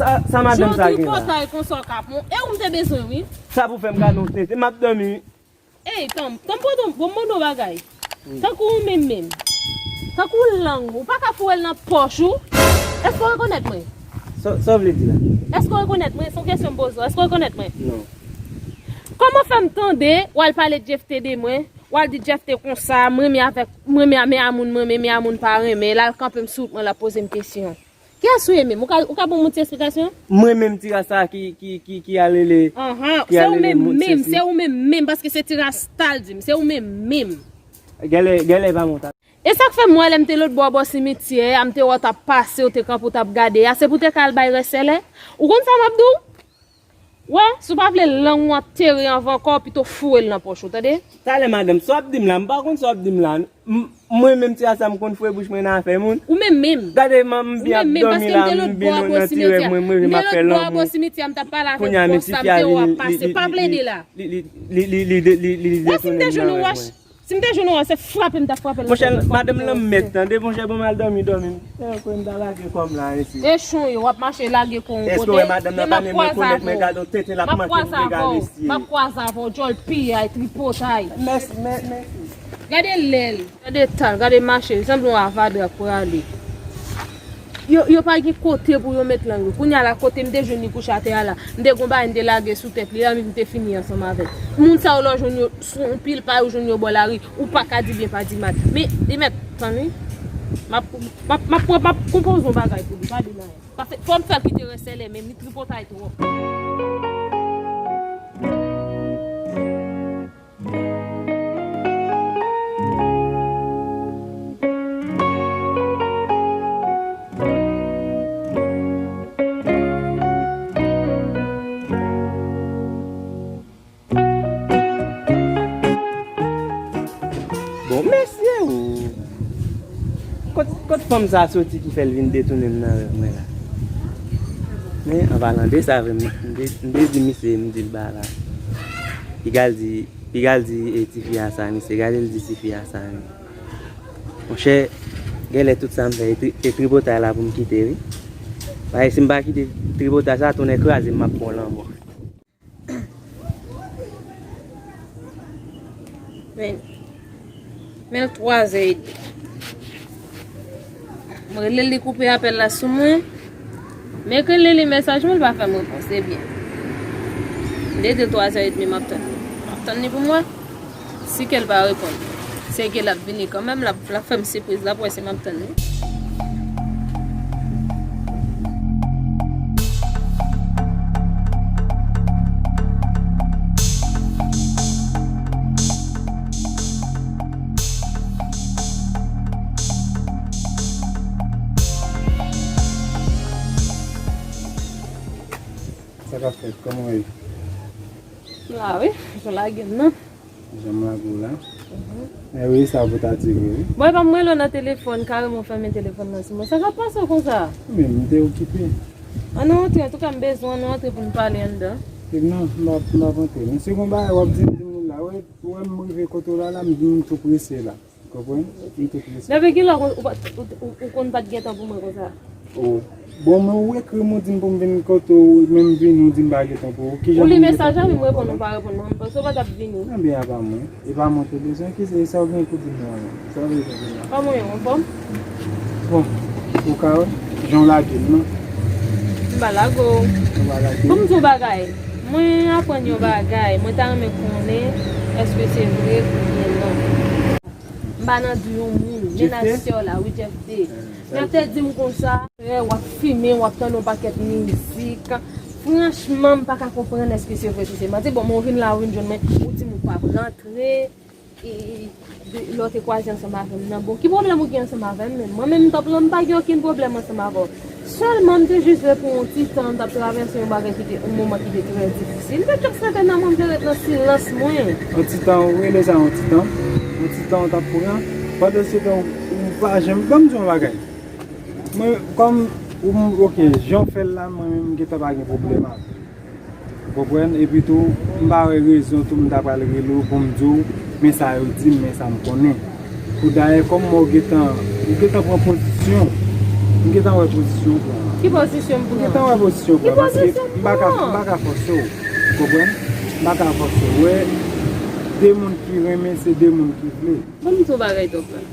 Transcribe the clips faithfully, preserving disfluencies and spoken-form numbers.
Ah, sa madanm sa gen la? Jan tripotay konsa w ka pran. E ou m te bezwen, wi. Sa pou fè m gade yon tenten, m ap dòmi, wi. Ey, tanm, tanm, pran tanm, bon, m mande w bagay. Tankou ou menm menm. Tankou lang, ou pa ka foure l nan pòch ou. Èske w rekonèt mwen? Sa, sa w vle di la? Èske w rekonèt mwen? Se yon kesyon m poze w. Èske w rekonèt mwen? Non. Kòman fè m tande, w al pale Jeff te de mwen, w al di Jeff te konsa, m renmen avèk, m renmen a, men a moun, m renmen, men a moun pa renmen, l al kanpe m sou wout mwen, l ap poze m kesyon. Kiyès ou ye menm? Ou ka, ou ka ban m yon ti esplikasyon? Mwen menm ti ras sa ki, ki, ki, ki al rele, anhan, ki se al ou rele menm moun menm, sesi. Se ou menm menm, paske se ti ras ta l di m, se ou menm menm. Genlè, genlè pa mwen ta. E sa k fè m wè lè m te lòtbò bò simityè a, m te wè w t ap pase, w te kanpe, w t ap gade a, se pou w te ka al bay rès sèlè? Ou konn sa m ap di w? Wè, si w pa vle lang ou antere anvan kò w, pito foure l nan pòch ou, tande? Talè madanm, sa w ap di m la, m pa konn sa w ap di m la. M, mwen menm ti ras sa m konn foure bouch mwen nan afè moun. Ou menm menm. Gade m, m byen ap dòmi la, m byen nan ti rèv mwen, m reve m ap fè lanmou. Kounye a mesye fi a vini, li, li, li, li, li, li, li, li detounen m nan rèv mwen. Si m te jwenn yon wòch, si m te jwenn yon wòch, se frape m t ap frape l. Monchè, madanm nan m mèt tande, monchè, bon, m al dòmi, dòmi. Èske w wè madanm nan pa menm rekonèt mwen, gade yon tenten l ap manke m dega mesye. M ap kwaze avè w, djòl piyay, tripotay. Mèsi, mè-, mèsi. Gade lè l, gade tan l, gade mache l, sanble yon avadra k prale. Yo, yo pa gen kote pou yo met lang yo. Kounye a la, kote m te jwenn li kouche atè a la, m te gon bagay m te lage sou tèt li, epi m te fini ansanm avè l. Moun sa yo lè w jwenn yo sou yon pil pay, ou jwenn yo bò lari, ou pa ka di byen, pa di mal. Men, li mèt tann, wi. M ap, m ap, m ap, m ap konpoze yon bagay pou li, pa di l anyen. Paske fò m fè l kite rès sèlè, men li tripotay twòp. Bon, mesye, o. Kot, kot fanm sa a soti ki fè l vin detounen m nan rèv mwen la? Men, an palan de sa vre, m, m te, m te di misye, m di l ba la. Piga l di, piga l di, e, tifi a sa, misye, gade l di tifi a sa, wi. Monchè, genlè tout sa m fè, e tri-, e tripotay la pou m kite, wi. Paske si m pa kite tripotay sa, tounen kraze m, m ap pran lanmò. Men, men l twa zè edmi. Mwen rele l, li koupe apèl la sou mwen. Men ke l li mesaj mwen, l pa fè m repons, se byen. M te di l twa zè edmi, m ap tann li. M ap tann li pou m wè. Si ke l pa reponn, se ke l ap vini kanmenm, l ap, l ap fè m sipriz, l ap wè si m ap tann li. Sa k ap fèt? Kòman w ye? M la wi, jan lage m nan. Jan m lage w la. Mhm. E wi, sa pou ta dire wi. Bon, epa m rele w nan telefòn, kareman w fèmen telefòn nan sou mwen. Sa k ap pase w konsa? Men, m te okipe. Ann nou antre, antouka m bezwen w, ann nou antre pou n pale anndan. E non, m ap, m ap antre. Men se gon bagay w ap di m, di m la, wè, wè m rive kote w la, la, m vin tou prese la. Konprann? M te prese. Depi kilè ou, ou, ou, ou, ou konn pa t gen tan pou mwen konsa? Oh. Bon, men ou ekri m, ou di m pou m vin kote w, men m vini, ou di m pa gen tan pou ou. Kijan pou m gen tan pou ou? Ou li mesaj la, men m reponn, ou pa reponn mwen. M panse ou pa t ap vini. Ebyen, apa mwen? E pa mwen te bezwen, ki se sa ou gen pou di mwen? Sa ou bezwen di mwen? Kòman w ye, w anfòm? Bon, ou ka wè, jan w lage m nan. M pa lage w. Ou pa lage m? Ban m di w yon bagay. Mwen aprann yon bagay. Mwen ta renmen konnen èske se vre oubyen non. M pa nan di yon moun, mennaj sè w la, wi, Jeff de. Jeff te di m konsa, w ap fimen, w ap tande yon pakèt mizik. Franchman, m pa ka konprann èske se vre, si se manti. Bon, men w vin la, w vin jwenn mwen, ou di m ou p ap rantre. E, e, de, lè w te kwaze ansanm avè m nan, bon, ki pwoblèm ou gen ansanm avè m menm? Mwen menm, m t ap la, m pa gen okenn pwoblèm ansanm avè w. Sèlman, m te jis vle pran yon ti tan, m t ap travèse yon bagay ki te, yon moman ki te trè difisil. M te just rete nan mwen, m te ret nan silans mwen. Yon ti tan, ou rele sa yon ti tan? Yon ti tan ou t ap pran? Pandansetan, ou, ou pa janm, ban m di yon bagay. Mwen, kòm, ou, oke, jan w fè l la, mwen menm, m gentan pa gen pwoblèm avè w. Ou konprann? Epi tou, m pa wè rezon tou m ta pral rele w pou m di w, men sa yo di m, men sa m konnen. Pou dayè, kòm mwen ou gentan, ou gentan pran pozisyon, m gentan wè pozisyon w pran an. Ki pozisyon m pran? Ou gentan wè pozisyon w pran, paske m pa ka, m pa ka fòse w. Ou konprann? M pa ka fòse w. Wè, de moun ki renmen, se de moun ki vle. Ban m di w bagay, Top la.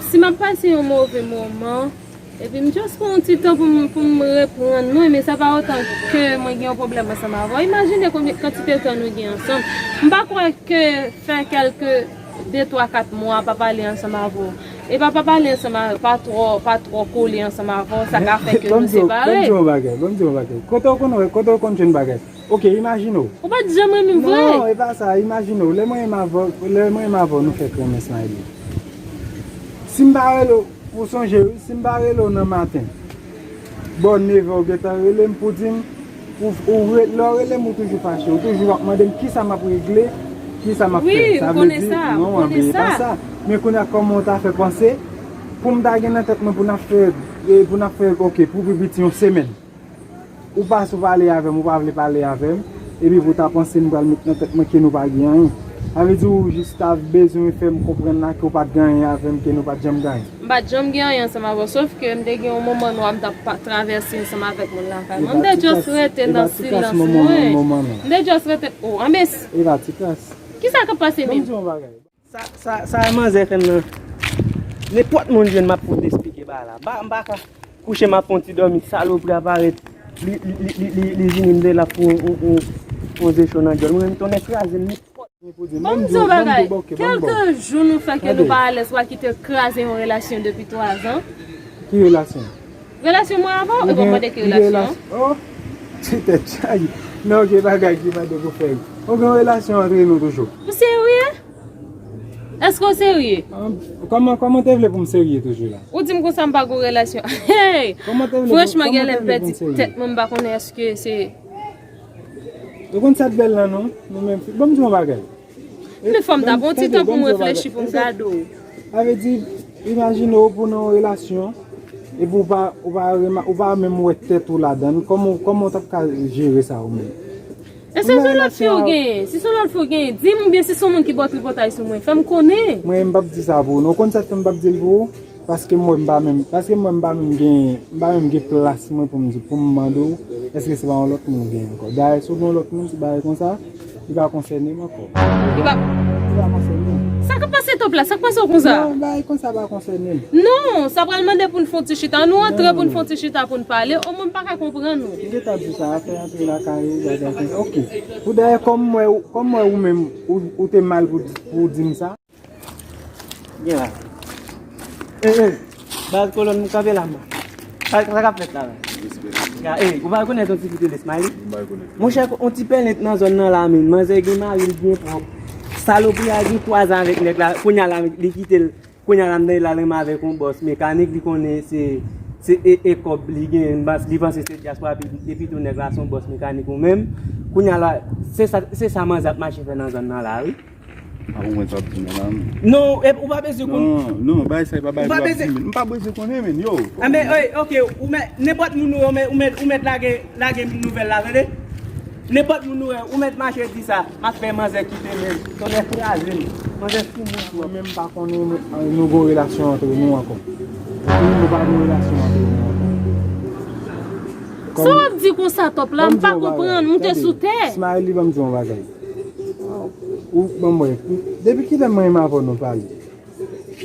Si m ap pase yon move moman, epi m just pran yon ti tan pou m, pou m reprann mwen, men sa pa otan ke mwen gen yon pwoblèm ansanm avè w. Imajine konbyen kantite tan nou gen ansanm. M pa kwè ke fè kèlke de, twa, kat mwa pa pale ansanm avè w. E pa, pa pale ansanm avè w, pa twò, pa twò kole ansanm avè w, sa ka fè ke nou separe. Ban m di w yon bagay, ban m di w yon bagay. Kote w konn, kote w konn jwenn bagay? Ok, imajine w. Ou pa t janm renmen m vre. Non, e pa sa, imajine w. Lè mwen renmen avè w, lè mwen renmen avè w, nou fèk renmen, Smiley. Si m pa rele w, ou sonje wi, si m pa rele w nan maten, bò nevè w gentan rele m pou di m, ou, ou re-, lè w rele m, ou toujou fache, ou toujou ap mande m kisa m ap regle, kisa m ap fè. Wi, m konnen sa, m konnen sa. Sa vle di, non, anben, e pa sa. Men kounye a, kòman w ta fè panse pou m ta gen nan tèt mwen pou n ap fè, e, pou n ap fè, ok, pou pi piti yon semèn. Ou pa sou pale avè m, ou pa vle pale avè m, epi pou ta panse m pral met nan tèt mwen ke nou pa gen anyen. Sa vle di ou jis ta bezwen fè m konprann la ke w pa t gen anyen avè m, ke nou pa t janm gen anyen. M pa t janm gen anyen ansanm avè w, sof ke m te gen yon moman nwa m t ap pa-, travèse ansanm avèk moun lakay mwen. M te just rete nan silans mwen. M te just rete, oh, anben. E pa ti kras. Kisa k ap pase menm? Ban m di w yon bagay. Sa, sa, sa manzè fè m nan. Nenpòt moun jwenn m ap fout esplike bagay la. M pa, m pa ka kouche m ap fè yon ti dòmi, salopri a parèt. Li, li, li, li, li, li vini m de la pou yon, yon, yon, yon ze cho nan dyòl. Mwen menm tonnè kraze m nenpòt. Ban m di w bagay, kèlke jou nou fè ke nou pa alèz, w a kite kraze yon relasyon depi twa zan. Ki relasyon? Relasyon mwen avè w, e bon, mande ki relasyon? Oh, ti tèt chaje. Non, gen bagay ki mande pou fè. Ou gen relasyon antre nou toujou. Ou serye? Èske w serye? Kòman, kòman te vle pou m serye toujou la? Ou di m konsa m pa gon relasyon. Hey! Franchman, genlè m pèdi tèt mwen, m pa konnen èske se. Ou konn sa k bèl lan non? Nou menm fi. Ban m di w yon bagay. Men fò m ta pran ti tan pou m reflechi, pou m gade w. Sa vle di, imajine w pou nan yon relasyon, epi w pa, ou pa rema-, ou pa menm wè tèt ou ladan l. Kòman, kòman w t ap ka jere sa ou menm? E si se lòt fi w genyen, si se lòt fi w genyen, di m oubyen si se yon moun ki ba w tripotay sou mwen, fè m konnen. Mwen, m p ap di sa pou ou non. Ou konn sa k fè m p ap di l pou ou? Paske m wè m pa menm, paske m wè m pa menm gen, m pa menm gen plas mwen pou m di, pou m mande w, èske se pa yon lòt moun ou genyen ankò? Dayè, si w gen yon lòt moun, se bagay konsa, li pa konsène m ankò. Li pa. Li pa konsène m. Sa k ap pase Top la? Sa k pase w konsa? Non, bagay konsa pa konsène m. Non, sa pral mande pou n fè yon ti chita. Ann nou antre pou n fè yon ti chita pou n pale. Omwen m pa ka konprann ou. M gentan di sa, afè antre lakay ou, bagay konsa. Ok. Pou dayè, kòm m wè, kòm m wè ou menm, ou, ou te mal pou, pou di m sa. Gen la. Eh, eh, baz kolòn, m kanpe la, m. Sa, sa k ap fèt la, la? Ya, eh, ou pa rekonèt yon ti fi te rele Smiley? M pa rekonèt. Monchè, yon ti pèlen nan zòn nan la, men. Manzè gen mari l byen pwòp. Salopri a gen twa zan avèk nèg la. Kounye a la, li kite l. Kounye a la, m tande l al renmen avèk yon bòs mekanik. Li konnen se, se e, e kòb li gen. Li panse se dyaspora, epi, epi tou nèg la se yon bòs mekanik ou menm. Kounye a la, se sa, se sa manzè ap mache fè nan zòn nan la, wi. A ou mwen sa ap di nou la, men. Non, e, ou pa bezwen konn. Non, non, bagay sa e pa bagay pou ap di, men. M pa bezwen konnen, men, yo. Anben, ey, ok, ou mèt, nenpòt moun ou wè, ou mèt, ou mèt, ou mèt lage, lage nouvèl la, tande? Nenpòt moun ou wè, ou mèt mache di sa, m ap fè manzè kite, men. Tonnè kraze m. Manzè sou mwen. Mwen menm m pa konnen nou, nou gon relasyon antre nou ankò. Wi, nou pa gon relasyon antre nou ankò. Sa w ap di konsa, Top la? M pa konprann, moute sou tè. Smiley, ban m di w yon bagay. Ou ban m wè. Depi kilè mwen menm avè w nou pale?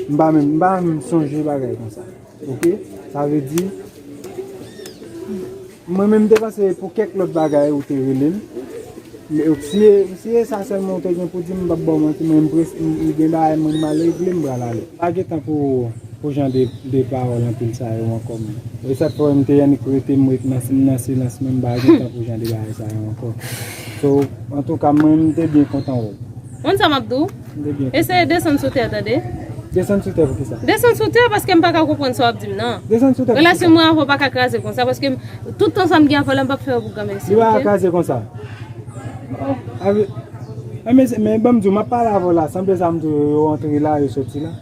M pa menm, m pa menm sonje bagay konsa. Ok? Sa vle di, mwen menm m te panse pou kèk lòt bagay ou te rele m. Men si, si e sa sèlman ou te gen pou di m, m p ap ba w manti, mwen m prese, m, m gen bagay mwen m al regle, m pral ale. Pa gen tan pou, pou jan de, de pawòl anpil sa yo ankò, men. E sa k fè w wè m te annik rete, m ret nan, nan silans, men m pa gen tan pou jan de bagay sa yo ankò. So, antouka, mwen, m te byen kontan wè w. Konn sa m ap di w? M te byen kontan. Eseye desann sou tè, tande? Desann sou tè pou kisa? Desann sou tè paske m pa ka konprann sa w ap di m nan. Desann sou tè pou kisa? Relasyon mwen avè w pa ka kraze konsa paske m, tout tan sa m gen avè w la, m p ap fè yo pou granmèsi, ok? Li pa ka kraze konsa. Ave-, men, men ban m di w, m ap pale avè w la, sanble sa m di w, yo antre la, yo soti la.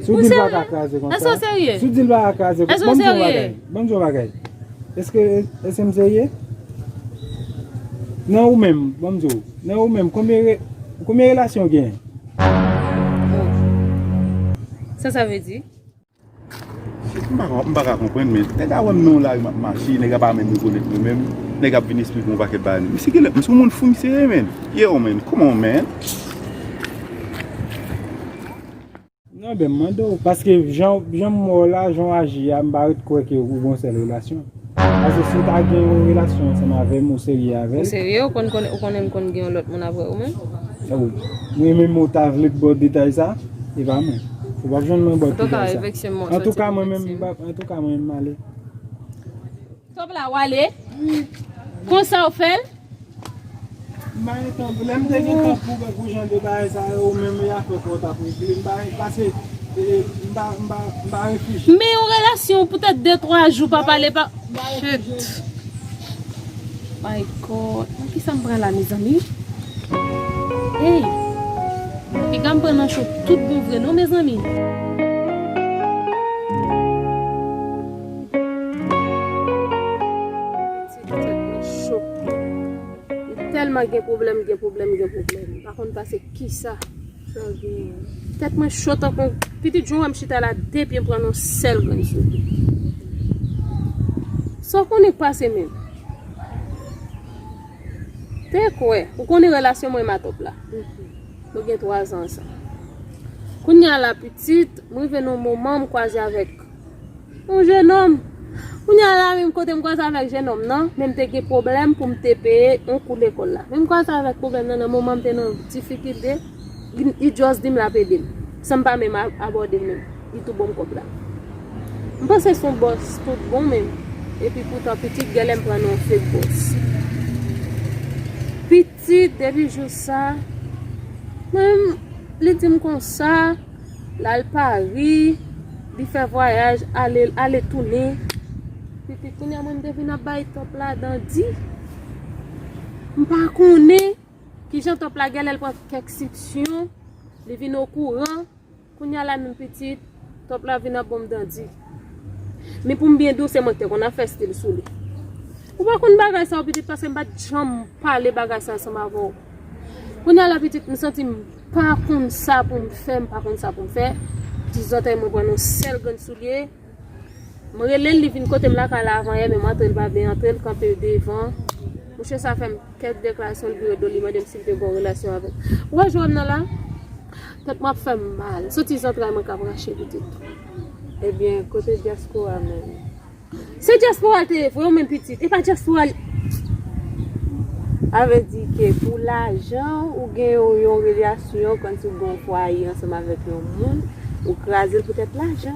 Si w di l pa ka kraze konsa. Èske w serye? Si w di l pa ka kraze konsa, ban m di w yon bagay. Ban m di w yon bagay. Èske, èske m serye? Nan ou menm, ban m di w. Nan ou menm, konbyen re-, konbyen relasyon w genyen? Oh. Sa sa vle di? Shit, M pa ka, m pa ka konprann, men. Nèg a wè m nan yon lari, m ap mache, nèg a pa menm rekonèt mwen menm. Nèg ap vin esplike yon pakèt bagay. Misye genlè, misye yon moun fou, misye ye, men. Yo, men, come on, man. Non, ben, m mande w, paske jan, jan m wè w la, jan w aji a, m pa ret kwè ke ou gon sèl relasyon. Paske si w ta gen yon relasyon ansanm avè m, ou serye avè l. Ou serye, ou konn, konn, ou konnen m konn gen yon lòt moun apre ou menm? Oh, mwen menm ou ta vle ba w detay sa, e pa mwen. Ou p ap jwenn mwen ba w detay sa. Antouka, efektivman, antouka, mwen menm, m p ap, antouka, mwen menm, m ale. Top la, w ale? Konsa w fè l? M pa gen tan pou, lè m te gen tan pou, pou jan de bagay sa yo, ou menm e afè pa w t ap regle. M pa, pase, e, m pa, m pa, m pa reflechi. Men yon relasyon poutèt de twa jou pa pale, pa. Shit. My God. Nan kisa m pran la, mezanmi? Hey! Piga m pran nan cho tout bon vre, non, mezanmi? Tèt mwen cho. Li tèlman gen pwoblèm, gen pwoblèm, gen pwoblèm. M pa konn pase kisa sa genyen. Tèt mwen cho tankou pitit, jan w wè m chita la, de pye m pran nan sèl grenn sou li. Sa w konnen k pase menm? Te kwè, ou konnen relasyon mwen m a Top la. Nou gen twa zan ansanm. Kounye a la, pitit, m rive nan yon moman m kwaze avèk yon jenòm. Kounye a la, menm kote m kwaze avèk jenòm nan, men m te gen pwoblèm pou m te peye yon kou lekòl la. Men m kwaze avèk pwoblèm nan, nan moman m te nan difikilte, li, li just di m l ap ede m. San m pa menm a-, abòde l menm. Li tou ban m kòb la. M panse se yon bòs tout bon menm. Epi poutan pitit genlè m pran nan yon fake bòs. Pitit depi jou sa, mwen menm, li di m konsa, l al Pari, li fè vwayaj, ale, ale tounen. Pitit kounye a mwen m te vin ap bay Top la dandi. M pa konnen kijan Top la genlè l pran kèk sanksyon, li vin okouran. Kounye a la menm pitit, Top la vin ap ban m dandi. Men pou m byen di w, se mwen ki te konn ap fè stil sou li. Ou pa konn bagay sa yo pitit, paske m pa t janm pale bagay sa ansanm avè w. Kounye a la pitit, m santi m pa konn sa pou m fè, m pa konn sa pou m fè. Ti zòtèy mwen pran yon sèl grenn soulye. M rele l, li vin kote m lakay la avan yè, men m antre, l pa vle antre, l kanpe devan. Mouche sa fè m kèk deklarasyon, l vire do, li mande m si m te gen yon relasyon avè l. Ou wè jan m nan la? Tèt mwen ap fè m mal. Se ti zantray mwen k ap rache pitit. Ebyen, kote dyaspora menm? Se dyaspora l te ye vre, ou menm pitit. E pa dyaspora l. Sa vle di ke pou lajan, ou gen yon, yon relasyon, kòmsi w gen yon fwaye ansanm avèk yon moun, ou kraze l poutèt lajan.